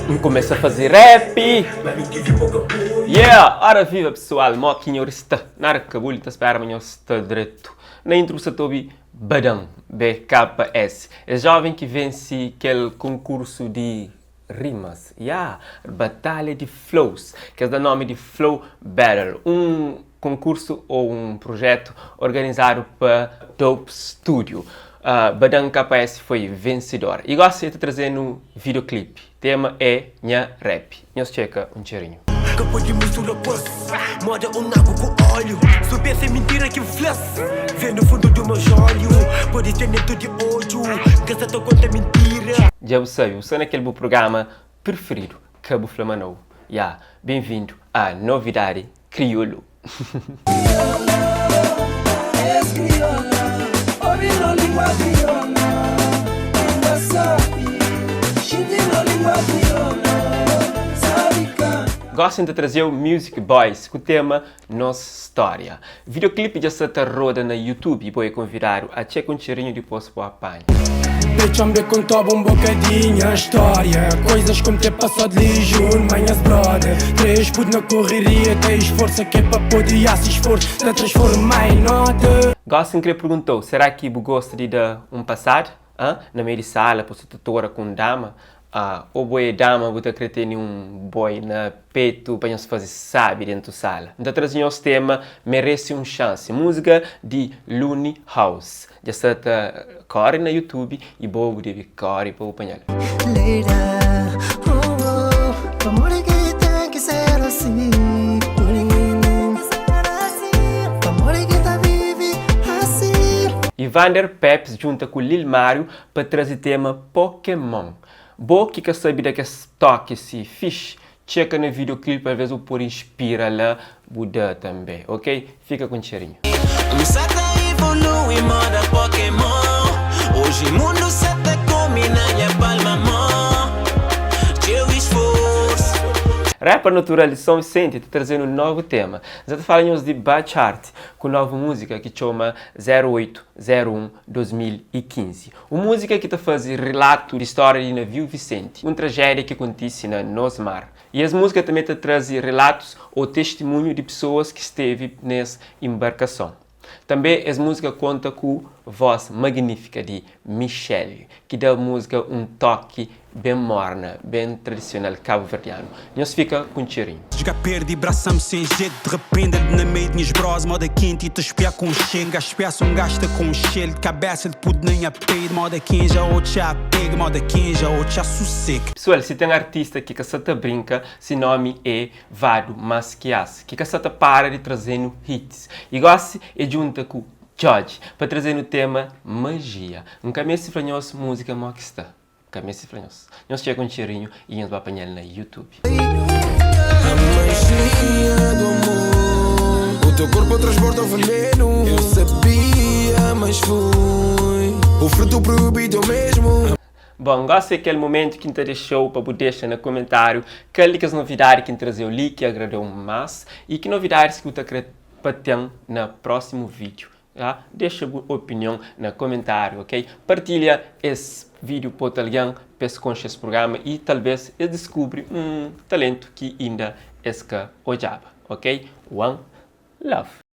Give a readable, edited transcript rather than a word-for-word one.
N kumesa faze rap. Yeah! Ora viva pesoal, mo ki nhor sta? Nada kabuli, ta spera ma nhor sta dretu. Na intro bu sa ta obi Badan, BKS. Es joven ki vense kel konkursu di rimas, yeah! Batalha di flows, ki es da nomi di Flow Battle. Un konkursu ou un projetu organizadu pa Dope Studio. Badan KS foi vensedor. I gosi el ta traze-nu videoclip. Tema é Nha Rap. Nhos txeka un txerinhu. Ka pode mistura pos Moda un agu ku óleo Su pensa é mintira ki N fla-s Vê no fundo do meus olho Pode ser neto di odju N ka sa ta konta mintira. Dja bu sabe, bu sta na kel bu programa preferidu, Ka Bu Fla Ma Nau. Ya, ben-vindu a Novidadi Kriolu. Gosi N ta traze-u Music Boys ku tema Nos Stória. Videoclip dja sta ta roda na YouTube y bo é konvidadu a txeka un txerinhu dipos bo apanha. Deixa-me de contar um bocadinho a história Coisas como ter passado li junto ma nhas brother Três puto na correria Tem esforço que é pa pode esse esforço Ta transforma em nota. Gosi N kre perguntou, será ki bu gosta di da un pasada, hã? Na meio di sala pa su ta tora ku un dama? Ah, ô bo é dama bu ta kre tene un boy na petu pa nhos faze sabi dentu sala? N ta traze nhos tema Merece un Chance, múzika di Luni House. Dja sta ta kore na YouTube y bo bu debe kore pa bu panha-l. Leila, oh oh, pamodi ki ten ki ser asi? Pamodi ki ta vivi asi? Evander Peps djunta ku Lil Mario pa traze tema Pokémon. Bo ki ka sabe da kes toki si fix, txeka na videoclip alvez bu pode inspira la bu da tambe ok fika ku txerinhu. N sa ta evolui moda Pokémon Oji mundu sa ta kome na nha palma mon Txeu isforsu. Rapper natural di São Vicente ta trazenu un novu tema. N sa ta fala nhos di Batchart ku novu múzika ki txoma 08 01 2015. Un múzika ki ta faze rilatu di stória di naviu Vicente, un trajédia ki kontise na nos mar. I es múzika tanbê ta traze rilatus ô testimunhu di pesoas ki stevi nes inbarkason. Tanbê es múzika konta ku vós magnífika di Michelle, ki da múzika un tóki Ben morna, ben tradisional kabuverdianu. Nhos fika ku un txerinhu. Dja perdi brasa-m sen jetu De repente el na meio di nhas bros Moda kenti ta spia com xenga Spia son gasta com xel De cabeça el pud na nha peito Moda ken ja otxa apego Moda ken ja otxa sossego. Pesoal, si ten artista ki ka sa ta brinka, si nomi é Vado Masquias, ki ka sa ta para di traze-nu hits. I gosi e djunta ku Djodje pa traze-nu tema Magia. N ka meste fla nhos múzika mo ki sta. Ka meste fla nhos. Nhos txeka un txerinhu i nhos ba panha-l na YouTube. A magia do amor O teu corpo transporta o veneno Eu sabia, mas fui O fruto proibido eu mesmo Bon, gosi é kel momentu ki N ta dexa-u pa bu dexa na kumentáriu kal di kes novidadi ki N traze-u li ki agrada-u más i ki novidadis ki bu ta kre pa ten na prósimu vídiu. Tá? Dexa bu opinion na komentáriu, ok? Partilha es vídiu pa otu algen pa es konxe es prugrama i talvês es diskubri un talentu ki inda es ka odjaba, ok? One love!